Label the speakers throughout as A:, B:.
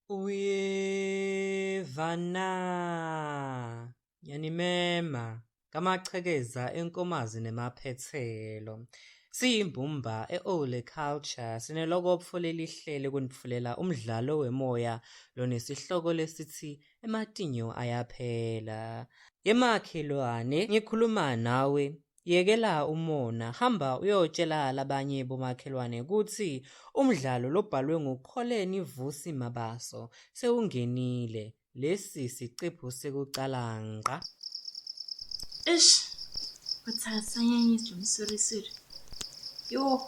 A: Uyeva na? Ngiyanimema ngamachekeza enkomazi nemaphethelo. Siyimbumba e-Ole Culture sinelokopfo lelihlele kunitfulela umdlalo wemoya lonesihloko lesithi Ematinyo Ayaphela. Yemakhelwane ngikhuluma nawe Yekela umona, hamba uyotshela labanye bomakhelwane kutsi umdlalo lobhalwe nguKholeni Vusi Mabaso sewungenile. Lesi siqephu sekucala ngqa.
B: Eish, uthasanyanyiswa umsurisuri. Yo,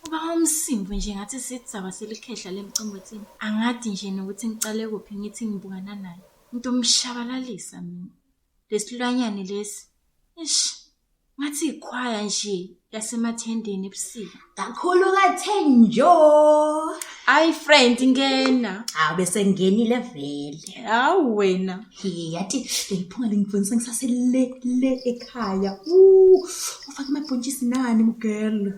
B: uba umsimbo nje ngathi sidzaba selikhehla lemcombothini. Angadi nje nokuthi ngicale kuphi ngithi ngibukana naye. Ngitomshabalalisa mina. Lesilwanyane lesi. Eish, ngathi ikhwaya nje yasemathendeni ebusika.
C: Kakhulu kaThenjo.
B: Hayi friend ngena.
C: Hawu bese ngingenile vele.
B: Hawu wena.
C: He yathi leliphunga lingifundisa ngisase le le ekhaya. Uh, ufake amabhontshisi nani mugirl.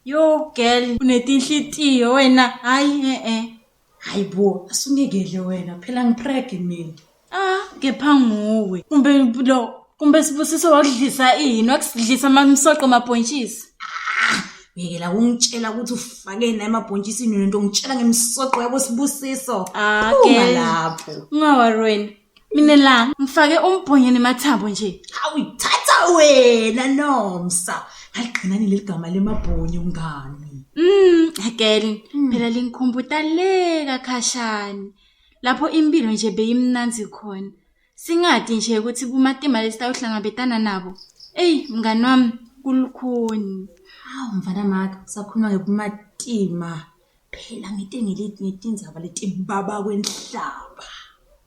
B: Yo girl, unetinhlitiyo wena. Hayi eh eh.
C: Hayi bo, asungekele wena phela ngipreg mina.
B: Ah, kepha nguwe. Kumbe lo kumbe sibusiso wakudlisa ini, wakusidlisa amamsoqo mabhontshisi.
C: Ah, yekela kungitshela ukuthi ufake naye emabhontshisini nento ngitshela ngemisoqo yabo sibusiso.
B: Ah,
C: Phuma
B: girl.
C: lapho.
B: Ungawari wena. Mina la ngifake umbhonyo nemathambo nje.
C: Hawu thatha wena Nomsa. Ngaligcinani leli gama lemabhonyo mngani.
B: Girl, phela lingikhumbuta le kakhashane. Lapho impilo nje beyimnandzi khona. Singati nje ukuthi bumatima lesitawuhlangabetana nabo. Eyi, mngani wami, kulukhuni.
C: Hawu mfana maka, sakhuluma ngekumatima. Phela ngite ngetindzaba letibaba kwenhlaba.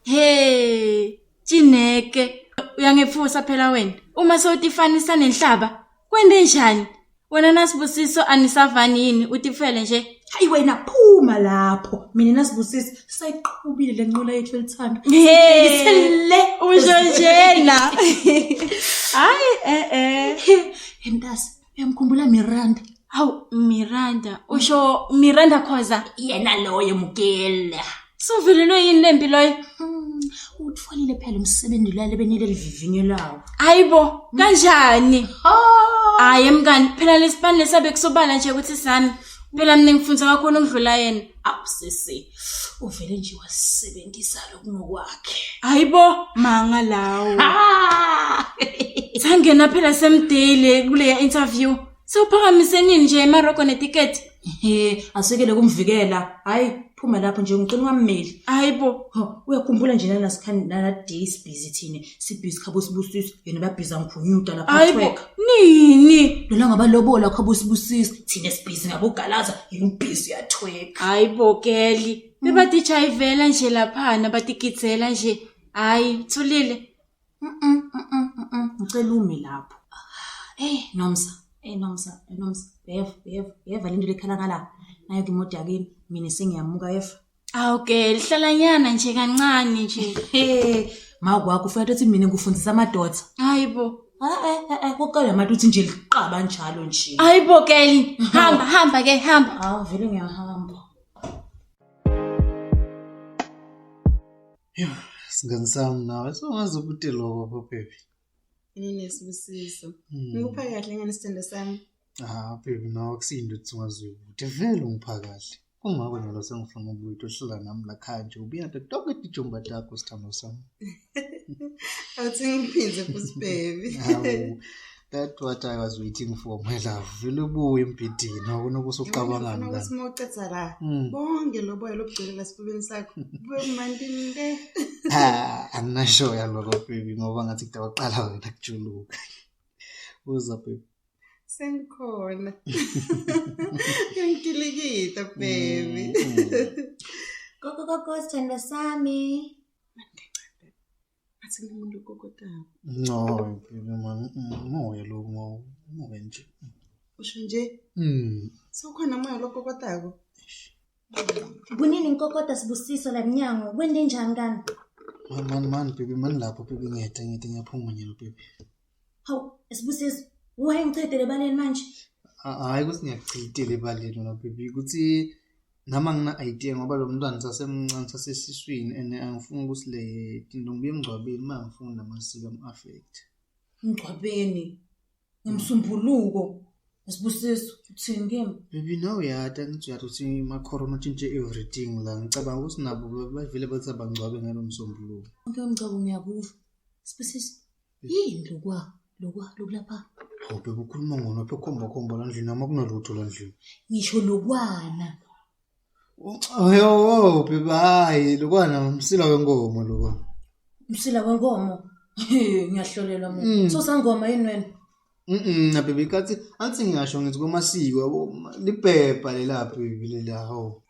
B: He, Chineke, uyangetfusa phela wena. Uma sewutifanisa nenhlaba, kwente njani? Wena naSibusiso anisavani yini utifele nje?
C: Hayi wena phuma lapho. Mina naSibusiso sayiqhubile le nqola yethu elithando.
B: Hey,
C: le
B: usho njena. Hayi eh eh.
C: Mntase, uyamkhumbula Miranda?
B: Hawu Miranda, usho Miranda Khoza.
C: Yena loyo mukela.
B: Suvelelwe yini lempi loyo?
C: Utfolile phela umsebenzi lwale benile livivinyo lawo.
B: Hayibo, kanjani? Hayi mngani, phela lesipani lesabe kusobala nje ukuthi sami. Phela mina ngifundza kakhulu ukudlula yena.
C: Awu sisi, uvele nje wasebenzisa lokungokwakhe.
B: Hayibo, manga lawo.
C: Ah!
B: Sangena phela semdale kuleya interview. Sewuphakamise nini nje eMarocco netiketi?
C: He, asekele kumvikela. Hayi, phuma lapho nje ngicela ungammeli.
B: Hayibo,
C: Ho, uyakhumbula nje nana sikhani nana day sibhizi thina, sibhizi khabo sibusisi, yena babhiza ngikhunyuta lapha
B: hayibo.
C: tweka.
B: Nini?
C: Lona ngabalobola khabo sibusisi, thina sibhizi ngabogalaza, yena ubhizi uyathweka.
B: Hayibo Kelly, bebatijayivela nje laphana batigizela nje. Hayi, thulile.
C: Ngicela ume lapho. Hey Nomsa, hey Nomsa, hey Nomsa, yeva, yeva, yeva lento lekhala ngala. Nayo ke imoto yakini, mina sengiyamuka yeva.
B: Awu girl, hlalanyana nje kancane nje.
C: He, makwakho ufuna ukuthi mina ngikufundisa amadoda.
B: Hayibo.
C: Eh eh eh kuqala manje uthi nje liqaba njalo nje.
B: Hayibo girl, hamba hamba ke hamba.
C: Hawu vele ngiyahamba.
D: Yo, singani sami nawe sewungaze ukuthi lokho baby.
E: Mina Sibusiso. Ngikupha kahle ngani sithando sami?
D: Ah baby nawe akusinto ukuthi ungazuyibuthi vele ungipha kahle. Kungako nalo sengifuna ubuye uhlala nami la khaya nje ubuya nato tonke tijumba takho sithando sami.
E: Awuthi ngiphindze futhi baby.
D: Hawu, that's what I was waiting for my love. Vele ubuye embhedeni awukona kusuqabangani
E: Ngifuna ukuthi
D: kani.
E: uma ucetha la bonke lo boya lobugcwele la sifubeni sakho bube bumandi nte.
D: Ah, anginasho yaloko baby ngoba ngathi kudawaqala wena kujuluka. Uza baby.
E: Sengikhona. Ngikilikita baby.
F: Koko koko sithando sami.
E: Ngathi kunomuntu okokotako.
D: No, baby man, umoya lo umoya nje.
E: Usho nje sewukhona moya lokokotako.
F: Kunini ngikokota sibusiso la mnyango kwente njani kani?
D: Man man man baby man lapho baby ngiyeda ngiyeda ngiyaphuma nyalo baby.
F: Hawu sibusiso uwaye ngichedele ebaleni manje.
D: Hayi ukuthi ngiyakuchithela ebaleni wena baby ukuthi Nami angina-idea ngoba lo mntwana sasemncane sasesiswini and angifuni ukuthi le tinto ngibuye emngcwabeni uma ngifuni namasiko am-affect.
C: Emngcwabeni ngomsumbuluko Sibusiso uthini kimi?
D: Baby nawe uyati angithi uyati ukuthi ama-corona atshintshe everything la ngicabanga ukuthi nabo bavele bathi abangcwabe ngalo msombuluko.
C: Konke umngcwabo ngiyakuva. Sibusiso yini lokwa lokwa lokulapha?
D: Hawu baby ukhuluma ngona phe khomba khomba la ndlini noma kunalutho la ndlini.
C: Ngisho lokwana.
D: Yo baby hayi lokwana umsila wenkomo lokwana.
C: Umsila wenkomo. Ngiyahlolelwa mina. So sangoma yini wena?
D: Na baby kathi angithi ngisho ngithi kwamasiko yabo libhebha lela baby lela hawu.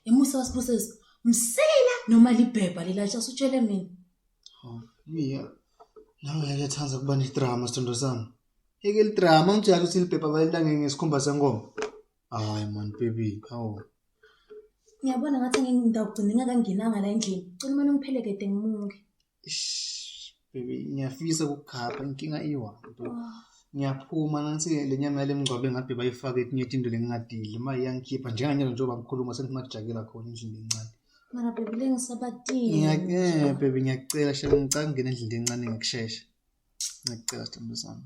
C: Emusa wasibusiso. Msila noma libhebha lela nje asutshele mina.
D: Hawu Mia nawe uyathanda kuba nedrama sithando sami. Yeke lidrama ngijala ukuthi libhebha balenta ngesikhumba senkomo. Hayi man baby hawu.
F: Ngiyabona ngathi ngingidawugcina ngingakangenanga la endlini. Cela umane ungiphelekede ngimuke.
D: Eish, baby ngiyafisa ukukhapha inkinga iwa ngiyaphuma nansi le nyama yale mngcwabe ngabe bayifake etinye tinto lengingadidli ma iyangikhipha njenganyalo njengoba ngikhuluma sengithi makujakela khona endlini encane.
F: Mara baby le ngisabatile.
D: Baby ngiyakucela shela ngicela ngingene endlini encane ngokushesha. Ngiyakucela sithando sami.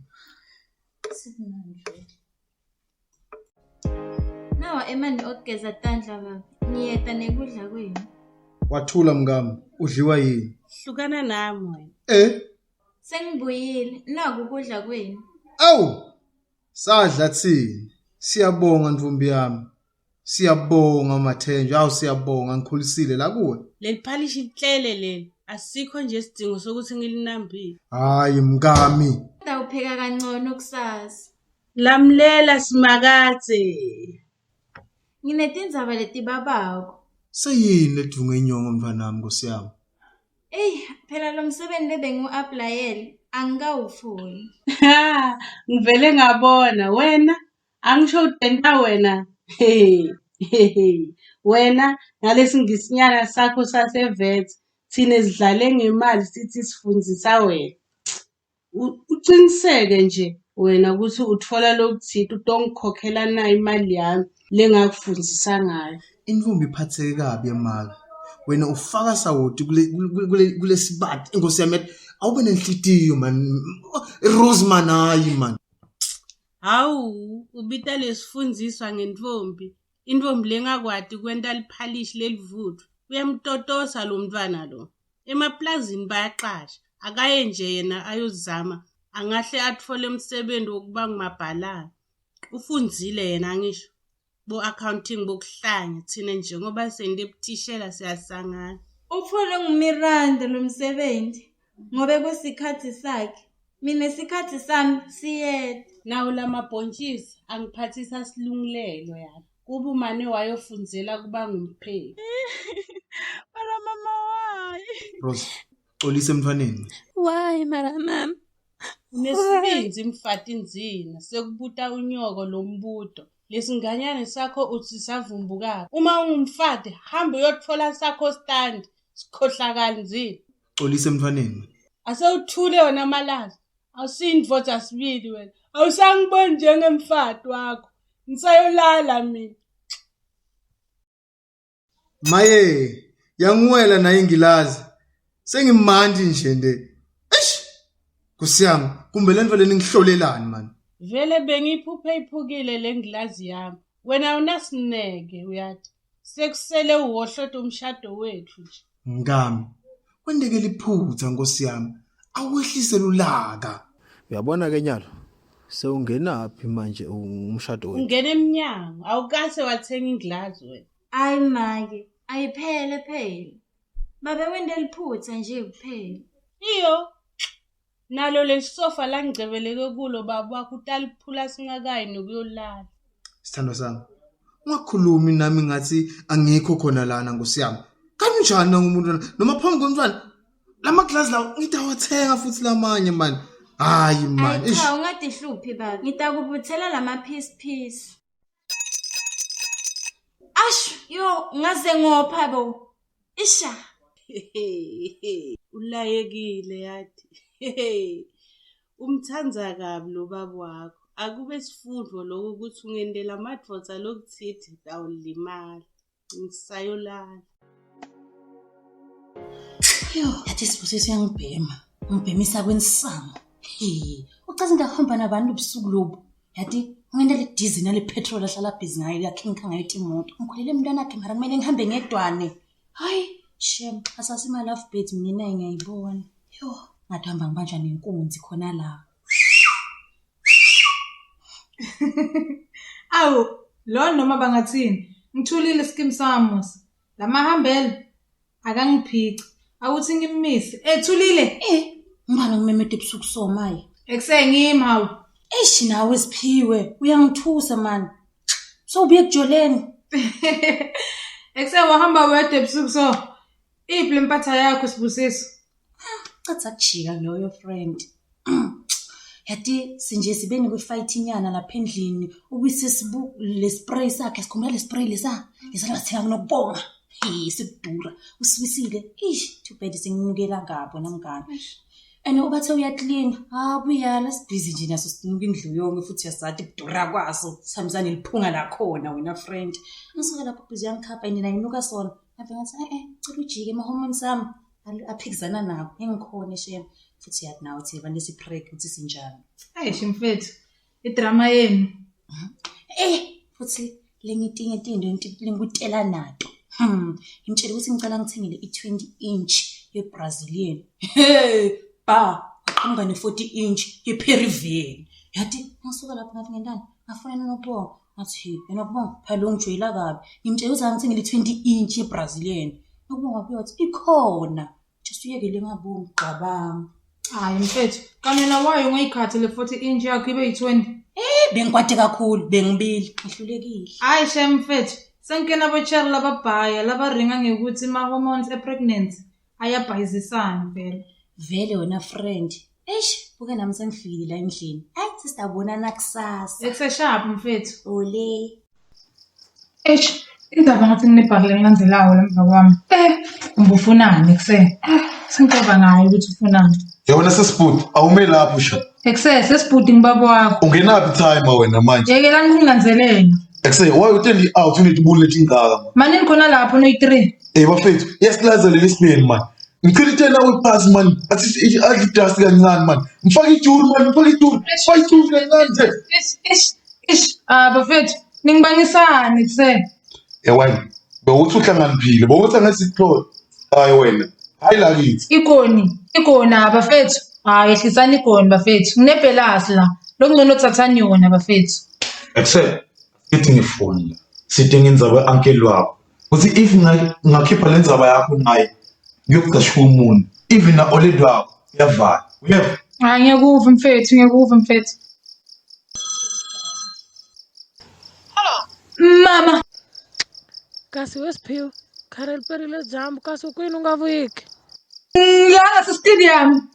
F: Sekumnandi vele.
B: Nawa emani okugeza tandla baba. Ngiyeta nekudla kwenu.
D: Wathula mngami, udliwa yini?
E: Hlukana nami wena.
D: Eh?
B: Sengibuyile. Naku ukudla kwenu.
D: Awu! Sadla thina. Siyabonga ntombi yami. Siyabonga Mathenjwa, awu siyabonga ngikhulisile la kuwe.
E: Leli phalishi lihlele leli. Asikho nje isidingo sokuthi ngilinambile.
D: Hayi mkami.
B: Ngawupheka kangcono kusasa.
E: Lamlela Simakadze.
B: Nginetindzaba letibabako.
D: Seyini ledunga inyongo mntwanami Nkosi yami?
B: Eyi, phela lo msebenzi lebengiwu-aplayele angikawufuni.
E: Ha, ngivele ngabona wena angisho udenta wena. He he wena ngalesingisinyana sakho saseVets thina sidlale ngemali sithi sifundisa wena. Uqiniseke nje wena ukuthi uthola lokuthile utongikhokhela na imali yami lengakufundisa ngayo.
D: Intombi iphatheke kabi emaka. Wena ufaka sawoti kule kule kulesibati inkosi yami yathi awube nenhlitiyo man. Rose man hayi man.
E: Hawu, ubita lesifundiswa ngentombi. Intombi lengakwati kwenta liphalishi lelivuthwa. Uyamtotosa lo mntwana lo. Emaplazini bayaqasha. Akaye nje yena ayozama angahle athole umsebenzi wokuba ngumabhalane. Ufundzile yena angisho. Bo-accounting bokuhlanya thina njengoba sende ebuthishela siyasangana.
B: Utholwe nguMiranda lo msebenzi ngobe kusikhathi sakhe. Mina isikhathi sami siyeda.
E: Nawo lamabhontshisi angiphathisa silungilelo yana. Kuba umane wayofundzela kuba ngumpheki.
B: Mara mama why?
D: Rose, xolisa emntwaneni.
B: Why mara mama?
E: Unesibindi mfati nzina sekubuta unyoko lo mbuto. Lesinganyane sakho uthi savumbukaphi? Uma ungumfati hamba uyothola sakho stand sikhohlakali nzina.
D: Xolisa emntwaneni.
E: Asewuthule wena malazi. Awusiyindvodza sibili wena. Awusangiboni njengemfati wakho. Ngisayolala mina.
D: Maye, yangiwela nayo ingilazi. Sengimandi nje nde. Eish! Nkosi yami, kumbe le nto leni ngihlolelani man.
E: Vele bengiyiphuphe iphukile le ngilazi yami. Wena awunasineke uyathi. Sekusele uwohloda umshado wethu nje.
D: Mkami, kwenteke liphutha Nkosi yami. Awehlise lulaka.
G: Uyabona ke nyalo sewungenaphi manje umshado wethu?
E: Ungena emnyango awukase wathenga ingilazi wena.
B: Ayi make, ayiphele phela. Babe wente liphutha nje kuphela.
E: Iyo. Nalo lesisofa la ngicebeleke kulo baba wakho utaliphula singakayi nokuyolala.
D: Sithando sami, ungakhulumi nami ngathi angikho khona lana Nkosi yami. Kanjani nangumuntu lona? Noma phambi komntwana lama glass lawo ngidawathenga futhi lamanye man. Hayi man.
B: Ayi cha ungadihluphi baba. Ngitakubuthela lama piece piece. Ash, yo ngaze ngopha bo. Isha.
E: Ulayekile yathi. Umthanda kabi lo baba wakho. Akube sifundo lokho ukuthi ungendela amadvodza lokuthithi awulimala. Ngisayolala.
C: Yo, yathi Sibusiso uyangibhema. Ungibhemisa kwensango. He, ucaza into akuhamba nabantu ubusuku lobu. Yathi ungenta le diesel nale petrol ahlala busy ngayo uyakhinkha ngayo imoto. Ngikhulele umntwana wakhe mara kumele ngihambe ngedwane. Hayi, shem, asasi ma love birds mina naye ngiyayibona. Yo, ngathi hamba ngibanjwa nenkunzi khona la.
H: Awu, lo noma bangathini? Ngithulile skim sami mos. Lamahambela akangiphici. Awuthi ngimmise. Eh Thulile.
C: Eh, ngibani ngimemede ebusuku so maye.
H: Ekusengimi hawu.
C: Eish nawe Siphiwe, uyangithusa man. Sowubuye ekujoleni.
H: Ekuse wahamba wedwa ebusuku so. Iphi lempatha yakho Sibusiso?
C: Cetha kujika loyo friend. Yathi sinje sibe nekwifight inyana lapha endlini ubise sibu le spray sakhe sikhumbula le spray lesa lesa lasithenga kunokubonga. Hey sikudura usiwisile. Eish too bad senginukela ngabo namngane. And ubathe uyaklina ha buyala sibhizi nje naso sinuka indlu yonke futhi uyasathi kudura kwaso sihambisane liphunga lakhona wena friend. Ngisuke lapho bhizi uyangikhapha and nayo inuka sona. Ngave ngathi eh eh cela ujike ema-hormones ami aphikisana nako ngikhona shem futhi yathi nawe thina abantu esipreg ukuthi sinjani.
H: Eish mfethu idrama yenu.
C: Eh futhi lengitinye tinto lengikutela nato. Ngimtshela ukuthi ngicela ngithengele i-20 inch ye-Brazilian. Hey, ba, aqhamuka ne-40 inch ye-Peruvian. Yathi ngisuka lapho ngathi ngentani? Ngafuna nokubonga. Ngathi yena kubonga phela lo ngijwayela kabi. Ngimtshela ukuthi angithengele i-20 inch ye-Brazilian. Nokubonga wabuye wathi ikhona. Just uyekele ngabonga gqabanga.
H: Hayi mfethu, kanina wayo ungayikhathi le 40 inch yakho ibe yi-20.
C: Eh bengikwate kakhulu bengibili ngihlulekile.
H: Hayi shem mfethu, senkena bocherry lababhaya labaringa ngekuthi ma-hormones e-pregnancy ayabhayizisana vele.
C: Vele wena friend. Eish, buke nami sengifikile la endlini. Hayi sisabonana kusasa.
H: Ekuseshaphi mfethu.
C: Ole.
H: Eish, indaba ngathi nginebhari lengilandelayo la emva kwami. Eh, kumbe ufunani kuse? Sengicabanga ngayo ukuthi ufunani.
I: Ya wena sesibhuti awume lapho sha.
H: Ekuse sesibhuti ngibaba wakho.
I: Ungenaphi timer wena manje?
H: Yekelani ukungilandzelela.
I: Ekuse why utendi out unetibuni letingaka man.
H: Manini khona lapho noyi-3.
I: Eh bafethu, iyasilaza leli sibeni man. Ngicela itena wephasi man. Athi adle idust kancane man. Ngifake ijuri man, ngifake ijuri. Faka ijuri kancane nje.
H: Ish, ish, ish. Ah bafethu, ningibangisani kuse.
I: Eh wena, bewuthi uhlakaniphile, bewuthi angathi sikuthole. Hayi wena, hayi lakithi.
H: Igoni, igona bafethu. Hayi yehlisani igoni bafethu. Nginebhelasi la. Lokungcono thathani yona bafethu.
I: Except ithi ngifoni la. Sidinga indzaba ye-uncle wakho. Uthi if ngakhipha le ndzaba yakho naye ngiyocasha umuntu. Even na oledi wakho uyavala. Uyeva?
H: Hayi ngiyekuva mfethu, ngiyekuva mfethu. Mama.
E: Kasi wesiphiwo khare li perile dyambu kasi kwini u nga vuyiki
H: Ngilana se-stadium.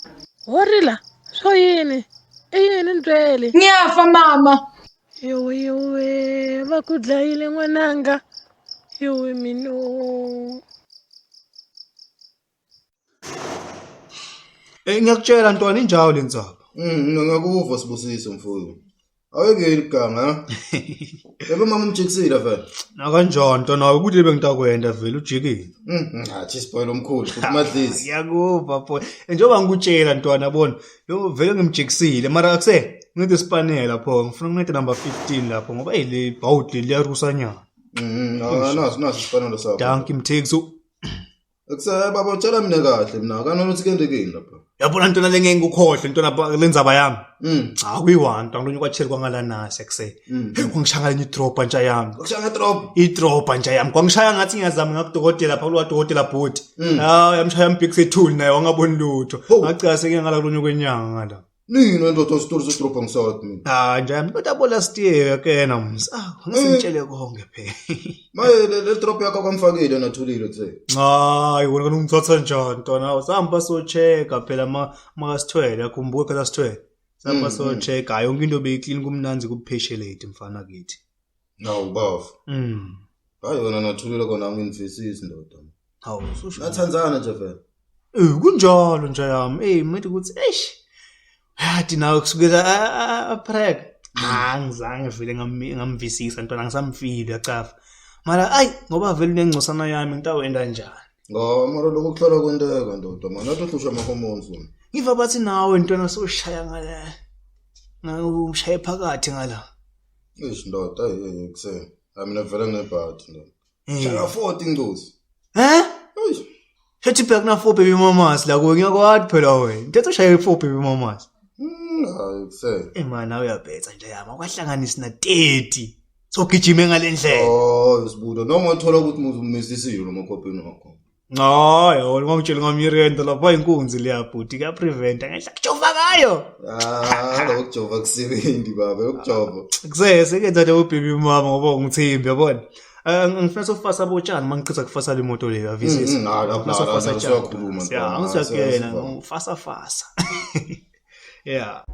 E: Ho rila swo yini i yini ndwele
H: Ngiyafa mama.
E: Yowe yowe va ku dlayile n'wananga yowe mino
G: Eh ngiyakutshela ntwana injawo le ndzaba.
J: Ngiyakuva Sibusiso mfowethu. Awuyekeli iganga ha? Yebo mama umjikisile vele.
G: Nakanjani ntwana wawe kuthi bengitakwenda vele ujikile.
J: Ngathi sibhoyela omkhulu futhi madlisi.
G: Ngiyakuva boy. Njengoba ngikutshela ntwana bona lo vele ngimjikisile mara akuse ngithi sipanela lapho ngifuna ngincede number 15 lapho ngoba hey le bawudi liyarusanyana.
J: Naso naso isipanelo sakho.
G: Dankie Mtheksu.
J: Ekuse baba utshela mina kahle mina kanona uthi kendekeni lapha.
G: Yabona ntwana lengeke ngikukhohle ntwana lendzaba yami. Cha kuyi-one ntwana lonye kwatsheli kwangalanasi ekuse. Hey kwangishaya ngalenye idrobha ntsha yami.
J: Kwangishaya ngedrobha?
G: Idrobha ntsha yami. Kwangishaya ngathi ngiyazama ngakudokotela pha kulowa dokotela bhuti. Hawu yamshaya mbhikise ethuli naye wangaboni lutho. Ngagcina sengiyangala kulonye kwenyanga ngala.
J: Nini ndoda isitori sedrobha ngisathi mina.
G: Ah nje yami kodwa bo last year kena msa. Ah ngisintshele konke phela.
J: Maye le drop yakho kwamfakile nathulile kuse.
G: Hayi wena kanti ungithatha njani ntwana sihamba so-check-a phela makasithwele akhumbula phela sithwele. Sihamba so-check-a hayi yonke into beyiclean kumnanzi kupheshelate mfana kithi.
J: Nawu bafo. Hayi wena nathulile kona anginifisisi ndoda.
G: Hawu ususho.
J: Nathandzana nje vele.
G: Eh kunjalo nje yami. Eh manje ukuthi eish. Yathi nawe kusukela aprek. Ah ngizange vele ngamvisisa ntwana ngisamfili uyacafa. Mara ayi ngoba vele unengcosana yami ngitawenda njani?
J: Nga mara lokho kuhlala kwenteka ndoda mani athi uhlushwa ama-hormones wena.
G: Ngiva bathi nawe ntwana soshaya ngala. Ngawushaye phakathi ngala.
J: Eish ndoda ayi ayi kuseni. Hayi mina vele nginebhadi ndoda. Shaya 40 ingozi.
G: Eh?
J: Eish.
G: Shethi bhek na 4 baby mamas la kuwe ngiyakwati phela wena. Ntetho ushaye 4 baby mamas.
J: Hayi kuseni.
G: Eh man nawe uyabhetha nje yami akwahlanganisi na 30. Sogijime ngalendlela.
J: Oh, sibuda noma uthola ukuthi umisisile lo makhophini wakho.
G: Hayi, wona ungangitsheli ngamirenda lapha inkunzi leya bhuti kuyapreventa ngenhla kujova ngayo.
J: Ah, lokho kujova kusebenzi baba, lokujova.
G: Kusese kenza leyo baby mama ngoba ungithembi yabona. Eh ngifuna sofasa botshani mangichitha kufasa le moto leyo avisisi.
J: Hayi, lapho
G: Ngifuna sofasa
J: la,
G: tshani.
J: siyakhuluma,
G: Ya,
J: ntwana,
G: angisiyakuyena
J: siyasiva.
G: ngifasa fasa. Yeah.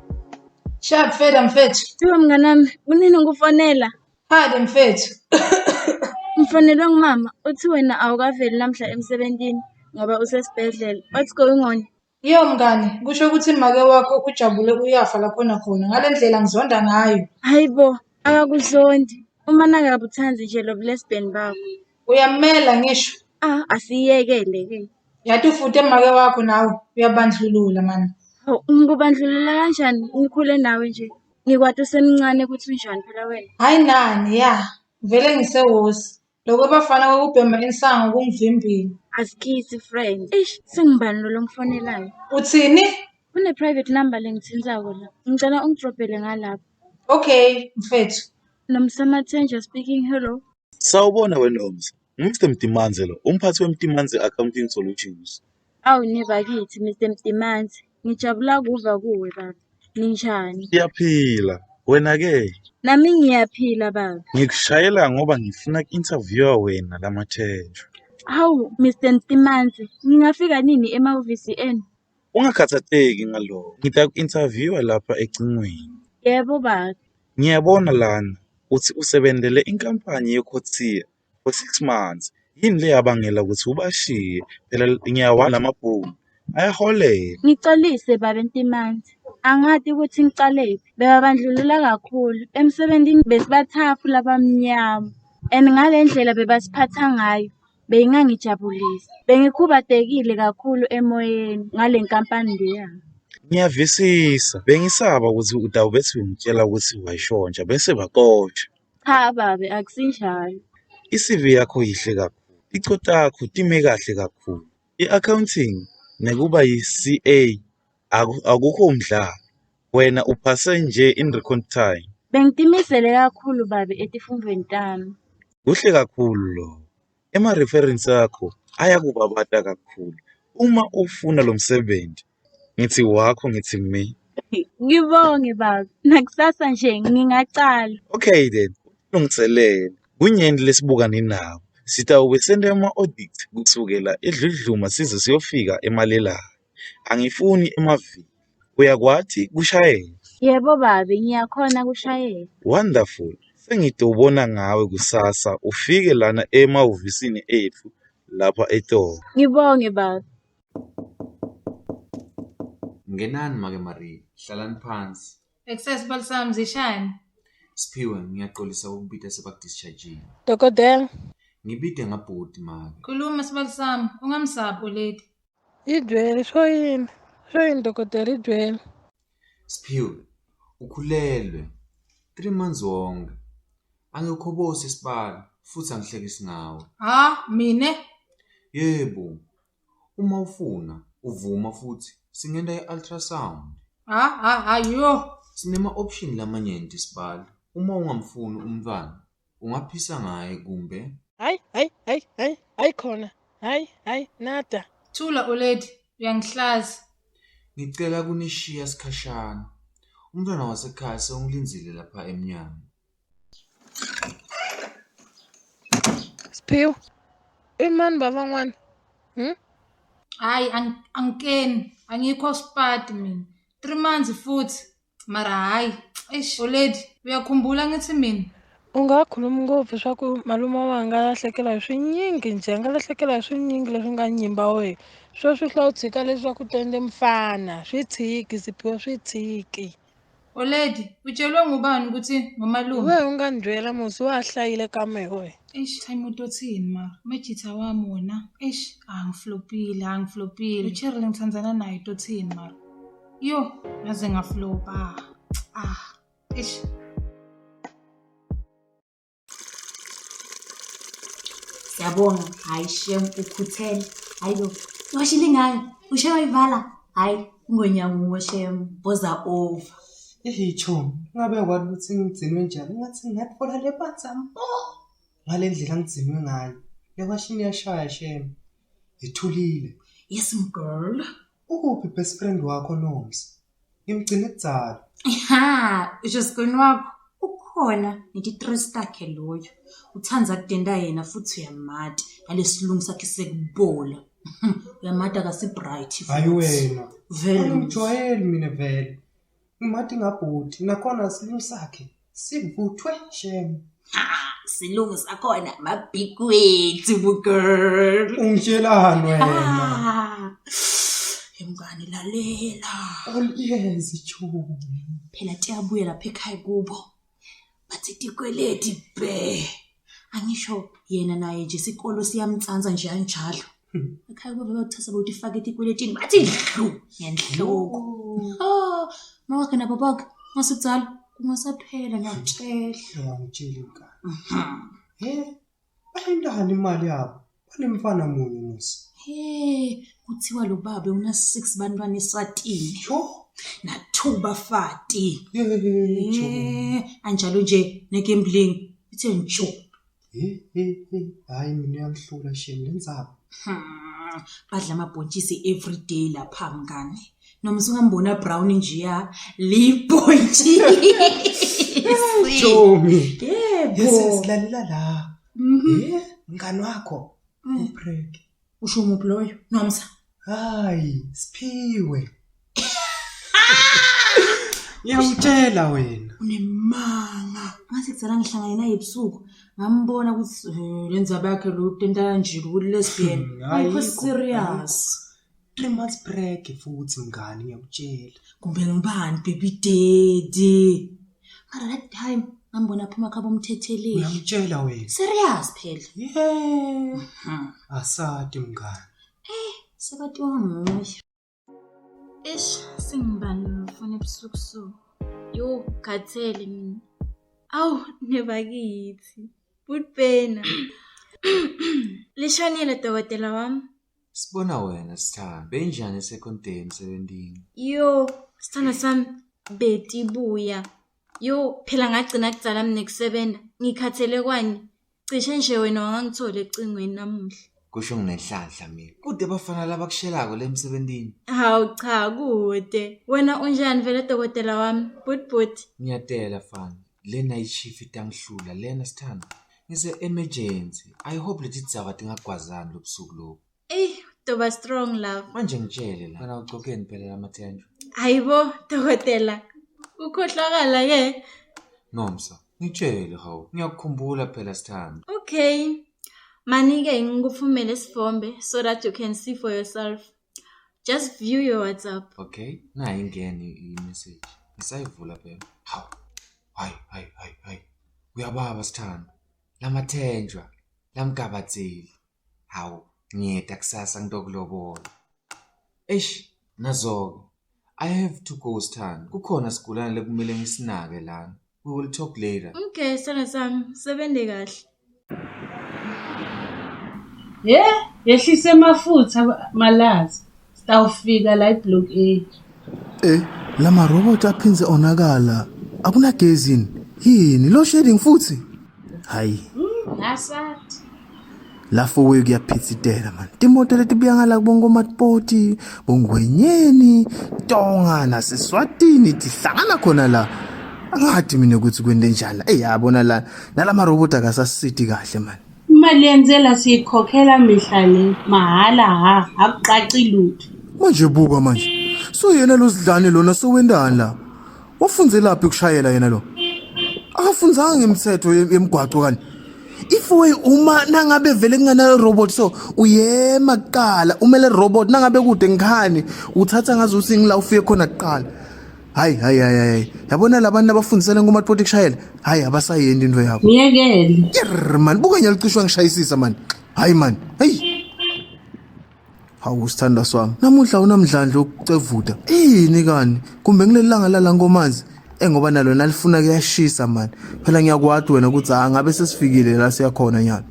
H: Sharp feda mfethu.
B: Siwe mnganami, kunini ngikufonela?
H: Hade mfethu.
B: Ngifonelwe ngumama, uthi wena awukaveli namhla emsebentini ngoba usesibhedlela. What's going on?
H: Iyo mngani, kusho ukuthi make wakho ujabule uyafa lapho nakhona. Ngale ndlela ngizonda ngayo.
B: Hayi bo, akakuzondi. Uma nakabuthandi nje lo lesbian bakho.
H: Uyamela ngisho.
B: Ah, asiyekele ke.
H: Yathi ufute make wakho nawe uyabandlulula mani.
B: Hawu, ngikubandlulula kanjani? Ngikhule nawe nje. Ngikwati usemncane ukuthi unjani phela wena.
H: Hayi nani ya, vele ngisewosi. Lokho bafana kokubhema insangu kungivimbile.
B: Asikisi friend. Eish, sengibani lo longifonelayo?
H: Uthini?
B: Kune private number lengithintsako la. Ngicela ungidrobhele ngalapho.
H: Okay, mfethu.
B: Nomsamathenja speaking, hello.
I: Sawubona weNomsa, nguMr Mtimanze lo, umphathi weMtimanze Accounting Solutions.
B: Awu nebakithi Mr Mtimanzi, ngijabula kuva kuwe baba. Ninjani?
I: Siyaphila, wena ke?
B: Nami ngiyaphila baba.
I: Ngikushayela ngoba ngifuna ku-interviewa wena lamathenjwa.
B: Hawu Mr Mtimanzi, ngingafika nini emahhovisi enu?
I: Ungakhathatheki ngalokho, ngitaku-interviewa lapha ecingweni.
B: Yebo baba.
I: Ngiyabona lana uthi usebenzele inkampani yeCourtier for 6 months. Yini leyabangela ukuthi ubashiye? Phela ngiyawazi lamabhunu ayaholela.
B: Ngicolise baba Ntimanzi. Angati ukuthi ngicalephi. Bebabandlulula kakhulu. Emsebentini besibathafu labamnyama. And ngale ndlela bebasiphatha ngayo beyingangijabulisi. Bengikhubatekile kakhulu emoyeni ngale nkampani leya.
I: Ngiyavisisa, bengisaba ukuthi utawube ungitshela ukuthi wayishontsha bese baxotsha.
B: Cha babe akusinjalo.
I: I-CV yakho yihle kakhulu, tico takho time kahle kakhulu. I-accounting nekuba yi-CA akukho umdlalo. Wena uphase nje in record time.
B: Bengitimisele kakhulu babe etifundvweni tami.
I: Kuhle kakhulu lokho. Ema-reference akho ayakubabata kakhulu. Uma ufuna lo msebenzi, ngithi wakho ngithi me.
B: Ngibonge baba. Nakusasa nje ngingacala.
I: Okay then, ulungiselele. Kunyenti lesibukane nako. Sitawube sente ama-audit kusukela eDludluma size siyofika eMalelane. Angifuni emavili. Uyakwati kushayela?
B: Yebo babe, ngiyakhona kushayela.
I: Wonderful. Sengitobona ngawe kusasa ufike lana emahhovisini ethu lapha eToro.
B: Ngibonge baba.
K: Ngenani make Marie, hlalani phansi.
H: Excess balisami zishani.
K: Siphiwe, ngiyaxolisa ukubita sebakudischarge.
E: Dokodela,
K: Ngibide ngabhodi make.
H: Khuluma sibalisami, ungamsabi ulady.
E: yi byeli swo yini? Swo yini dokodela yi byeli?
K: Siphiwe, ukhulelwe 3 months wonke. Angikhobosi isibalo futhi angihlekisi ngawe.
H: Ha, mine?
K: Yebo. Uma ufuna uvuma futhi singenta i-ultrasound.
H: Ha ha ha yo.
K: Sinema option lamanyenti sibalo. Uma ungamfuni umntwana, ungaphisa ngaye kumbe
E: Hayi, hayi, hayi, hayi, hayi khona. Hayi, hayi, nada.
H: Thula ulady, uyangihlaza.
K: Ngicela kunishiya sikhashana. Umntwana wasekhaya sewungilindzile lapha emnyango.
E: Siphiwe, i mani ba van'wana?
H: Hayi angikeni, angikho spati mina. 3 months futhi. Mara hayi, eish olady, uyakhumbula ngithi mina
E: U nga khulumi ngopfu swa ku malume wa wena a nga lahlekela hi swinyingi njhe, a nga lahlekela hi swinyingi leswi nga nyimba wehe. Sweswi hla u tshika leswaku tende mfana, swi tshiki Siphiwe swi tshiki.
H: Oledi, utshelwe ngubani ukuthi ngomalume?
E: We ungandwela musi wahlayile kamewe.
H: Eish, time utothini mara? Umejitha wami wona. Eish, angiflopile, angiflopile. Ucherry ngithandzana naye utothini mara? Yo, ngaze ngaflopa. Ah, eish.
C: Siyabonga. Hayi shem ukhuthele. Hayi lo. Iwashile ngayo. Ushe wayivala. Hayi ungonyamuwe shem. Boza over.
L: Ehi chomi, ngabe kwathi ukuthi ngigcinwe njani? Ngathi ngingathola le patsa mpo. Ngale ndlela ngigcinwe ngayo. Le washini iyashaya shem. Ithulile.
C: Yes girl.
L: Ukuphi best friend wakho Nomsa? Ngimgcine kudzala.
C: Ha, usho sigoni wakho ukhona neti-stress takhe loyo. Uthanda kudenda yena futhi uyamati nalesilungu sakhe sekubola. Uyamati akasi-bright futhi.
L: Hayi wena.
C: Vele.
L: Angimjwayeli mina vele. Ngimati ngabhuti nakhona silungu sakhe sivuthwe shem.
C: Ha, silungu sakhona ma-big words bu girl.
L: Ungitshelani wena?
C: Ah. Mngani lalela.
L: All ears chomi.
C: Phela tiyabuya lapha ekhaya kubo. Bathi tikweleti be. Angisho yena naye nje isikolo siyamtsanza nje anjalo. Ekhaya kubo bayothatha botifaka etikweletini bathi dlu ngenhloko. Oh, mawakhe nabo bonke masicala kungasaphela ngiyakutshela.
L: Ungangitsheli mngani. He, bayintani imali yabo? Banemfana munye musi.
C: He, kuthiwa lo baba una 6 bantwana eSwatini.
L: Yo,
C: Na 2 bafati.
L: he, chomi.
C: Eh, anjalo nje negambling ithe njo.
L: He, he, he. Hayi mina uyangihlula shem lenzaba.
C: Badla amabhontshisi every day lapha mngani. Noma usungambona brown nje ya libhontshisi.
L: Chomi.
C: Yebo.
L: Yes, silalela la.
C: Mhm.
L: He, mngani wakho. Uprek.
C: Usho muphi loyo? Nomsa.
L: Hayi, siphiwe. Ngiyakutshela wena.
C: Unemanga. Ngathi kudzala ngihlangane naye ebusuku. Ngambona ukuthi eh, le ndzaba yakhe lo tenta nje ukuthi lesbian.
L: Hayi,
C: Ayikho
L: ayikho,
C: serious.
L: 3 months break futhi mngani ngiyakutshela.
C: Kumbe ngibani baby daddy. Mara that time ngambona phuma khabo umthetheleli.
L: Uyamtshela wena.
C: Serious phela.
L: Yeah. Asati mngani.
C: Sebatiwa nguye.
B: Eish, sengibani ngifuna ebusuku so. Yo, khathele mina. Awu, nebakithi. Butbena. Lishonile dokotela wami.
K: Sibona wena sithando. Benjani second day emsebenzini?
B: Yo, sithando sami beti buya. Yo, phela ngagcina kudzala mina kusebenza. Ngikhathele kwani? Cishe nje wena wangangithola ecingweni namuhla.
K: Kusho nginenhlanhla mina. Kude bafana labakushelako le emsebenzini.
B: Hawu cha kude. Wena unjani vele dokotela wami? But but.
K: Ngiyatela fana. Lena ichief itangihlula lena sithando. Ngise emergency. I hope leti dzaba tingagwazani lobusuku lobu.
B: Ey, toba strong love.
K: Manje ngitshele la. Wena ugcokeni phela lamathenjwa.
B: Hayibo dokotela. Ukhohlakala ke.
K: Nomsa, ngitshele hawu. Ngiyakukhumbula phela sithando.
B: Okay. Manike ngikufumele isifombe so that you can see for yourself. Just view your WhatsApp.
K: Okay, nayi ingene i-message. Ngisayivula phela. Hawu. Hayi, hayi, hayi, hayi. Uyababa sithando. Lamathenjwa, lamgabatseli. Hawu, ngiyeta kusasa ngitokulobola. Eish, nazo-ke. I have to go sithando. Kukhona sigulane lekumele ngisinake lana. We will talk later.
B: Okay, sithando sami, sebenze kahle.
E: Ye, yehlise amafutha malazi. Sitawufika la iblock A.
M: Eh, lama robot aphinze onakala. Akunagezi yini? Yini load shedding futhi? Hayi,
E: Asathi.
M: lafo we kuyaphitsitela man. Timoto letibuya ngala kubongomatipoti, bongwenyeni, Tonga naseswatini tihlangana khona la. Angathi mina ukuthi kwente njani. Ey yabona la nalama robot akasasiti kahle man.
E: Imali yenzela siyikhokhela mihla le mahala ha akuqaqi lutho.
M: Manje buka manje. So yena lo sidlane lona sowendani la? Wafunzelaphi ukushayela yena lo? Akafunzanga ngemithetho yemigwaqo kani. If we uma nangabe vele kungana robot so uyema kuqala umele robot nangabe kude ngikhani uthatha ngazuthi ngila ufike khona kuqala. Hayi hayi hayi hayi. Yabona labantu labafundisela ngomatpoti kushayela. Hayi abasayendi into yabo.
E: Myekele.
M: Yerr man, buka nyalicishwa ngishayisisa man. Hayi man. Hey. Hawu sithandwa swami. Namuhla unamdlandla wokucevuta. Ini kani? Kumbe ngileli langa lala nkomazi. Engoba nalo nalifuna kuyashisa man. Phela ngiyakwati wena ukuthi angabe sesifikile la siyakhona nyalo.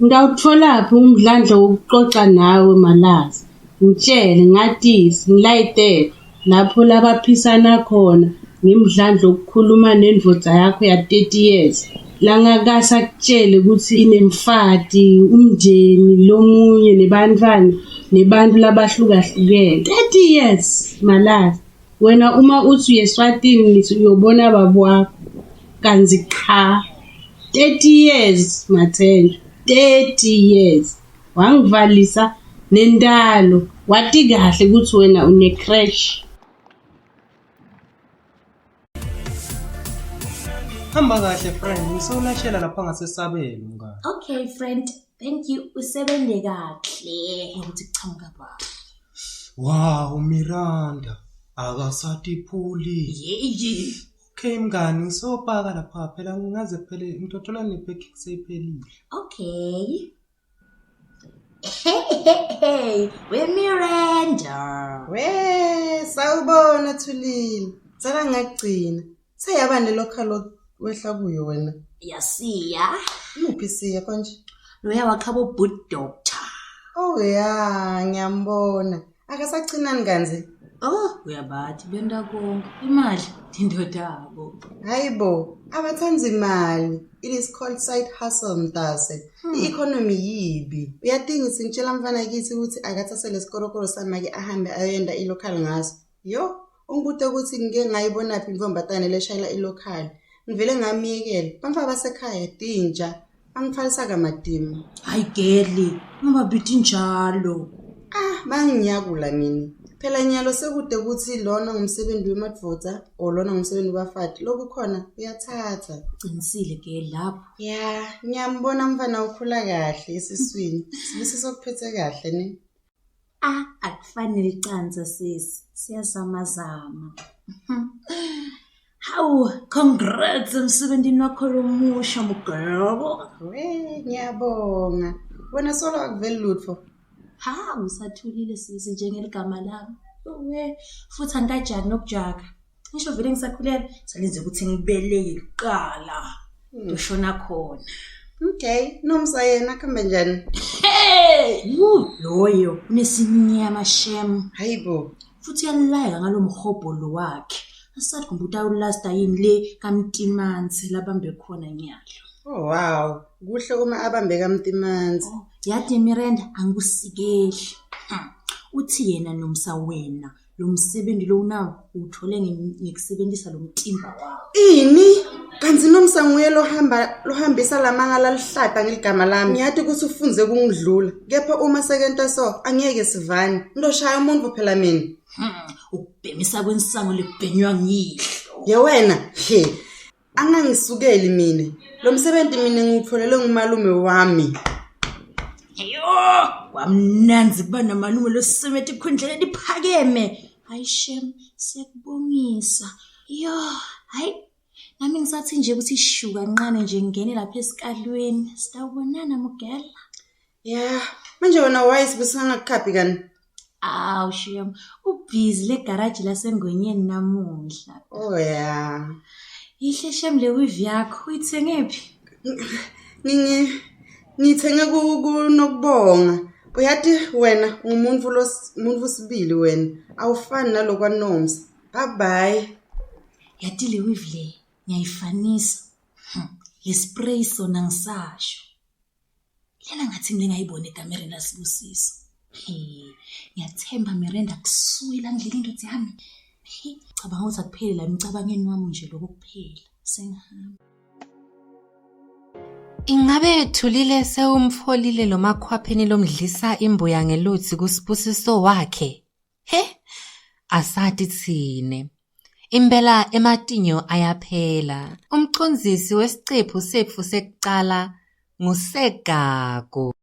E: Ngawutholaphi umdlandla wokuxoxa nawe Malazi? Ngitshele, ngatise, ngilayitele lapho labaphisana khona ngemdlandla wokukhuluma nendvodza yakho ya-30 years langakase akutshele ukuthi inemfati, umndeni, lomunye nebantfwana nebantu labahlukahlukene. 30 years Malazi. Wena uma uthi uyeSwatini ngithi uyobona baba wakho kanti qha. 30 years Mathenjwa, 30 years. Wangivalisa nentalo wati kahle ukuthi wena une-crash.
L: Hamba kahle friend, ngisewulashela lapha ngasesabelo mngani.
F: Okay friend, thank you. Usebenze kahle. Ukuthi kuchamuka baba.
L: Wow, Miranda, akasatiphuli.
F: Yeyi.
L: Okay mngani, ngisopaka lapha phela ngingaze phele ngitothola ne-packing seyiphelile.
F: Okay. Hey, we Miranda.
N: We, sawubona Thulile. Sala ngagcina. Seyaba nelocal wehla kuyo wena.
F: Yasiya.
N: Umuphi siya konje?
F: Loya wakhabo boot doctor.
N: Oh ya, ngiyambona. Akasachinani kanzi?
F: Oh, uyabathi benta konke. Imali indodabo.
N: Hayibo, abathanda imali. It is called side hustle mntase. I-economy yibi. Uyadinga singitshela mfana kithi ukuthi akathathe lesikorokoro samake ahambe ayoyenda i-local ngaso. Yo, ungibude ukuthi ngike ngayibonaphi intombatane leshayela i-local. Ngivele ngamiyekela. Bamfaka basekhaya dinja. Bangithwalisa kamadima.
C: Hayi geli, ungababidi njalo.
N: Ah, banginyakula mina. Phela nyalo sekude ukuthi lona ngumsebenzi wemadvodza or lona ngumsebenzi wabafati. Lokhu khona uyathatha.
F: Qinisile geli lapho.
N: Ya, ngiyambona mfana ukhula kahle esiswini. Sibusiso kuphethe kahle ne.
F: Ah, akufanele icansa sisi. Siyazamazama. Hawu, congrats emsebenzini wakho lomusha mugirl.
N: We, ngiyabonga. Wena solo akuveli lutho.
F: Ha, usathulile sisi njengeligama lami. We, futhi angikajaki nokujaka. Ngisho vele ngisakhulelwe, salenze ukuthi ngibeleke kuqala. Ndoshona khona.
N: Okay, nomsa yena kuhambe njani?
F: Hey, wu, loyo unesimnyama shem.
N: Hayibo.
F: Futhi uyalayeka ngalo mhobholo wakhe. Asathi kumbe utawulasta yini le kaMtimanzi labambe khona nyalo.
N: Oh wow, kuhle uma abambe kaMtimanzi.
F: Oh, yathi Miranda angikusikeli. Uthi yena nomsa wena lo msebenzi lo unawo uwuthole ngekusebenzisa lo mtimba wakho.
N: Ini? Kanti nomsa nguye lohamba lohambisa lamanga lalihlata ngeligama lami. Ngiyathi ukuthi ufunze kungidlula. Kepha uma sekenta so angeke sivane. Ndoshaya umuntu phela mina.
F: Ukubhemisa kwensango lekubhenywa ngihlo.
N: Ye wena, he. Angangisukeli mina. Lo msebenzi mina ngiwutholelwe ngumalume wami.
F: Yo, kwamnandzi kuba namalume losisemethe ikhundleni eliphakeme. Hayi shem, siyakubongisa. Yo, hayi nami ngisathi nje ukuthi shu kancane nje ngingene lapha esikalweni. Sitawubonana Mugela.
N: Ya, manje wena why sibusanga kukhaphi kani?
F: Awu shem, ubhizi le garage lasengwenyeni namuhla.
N: Oh ya.
F: Ihle shem le weave yakho uyithenge phi?
N: Ngingi ngithenge ku kunokubonga. Uyathi wena ungumuntu los umuntu sibili wena. Awufani nalokwanomsa. Bye bye.
F: Yathi le weave le ngiyayifanisa. Le spray sona ngisasho. Lena ngathi ngile ngayibona ekamereni lasibusiso. He, ngiyathemba Miranda kusuye la ngidlela indoda yami. He, cabanga ukuthi akupheli la emcabangeni wami nje lokho kuphela. Sengihamba.
A: Ingabe Thulile sewumfolile lo makhwapheni lomdlisa imbuya ngeluthi kusibusiso wakhe? He, asati thine. Impela ematinyo ayaphela. Umcondzisi wesicephu setfu sekucala nguSegagu.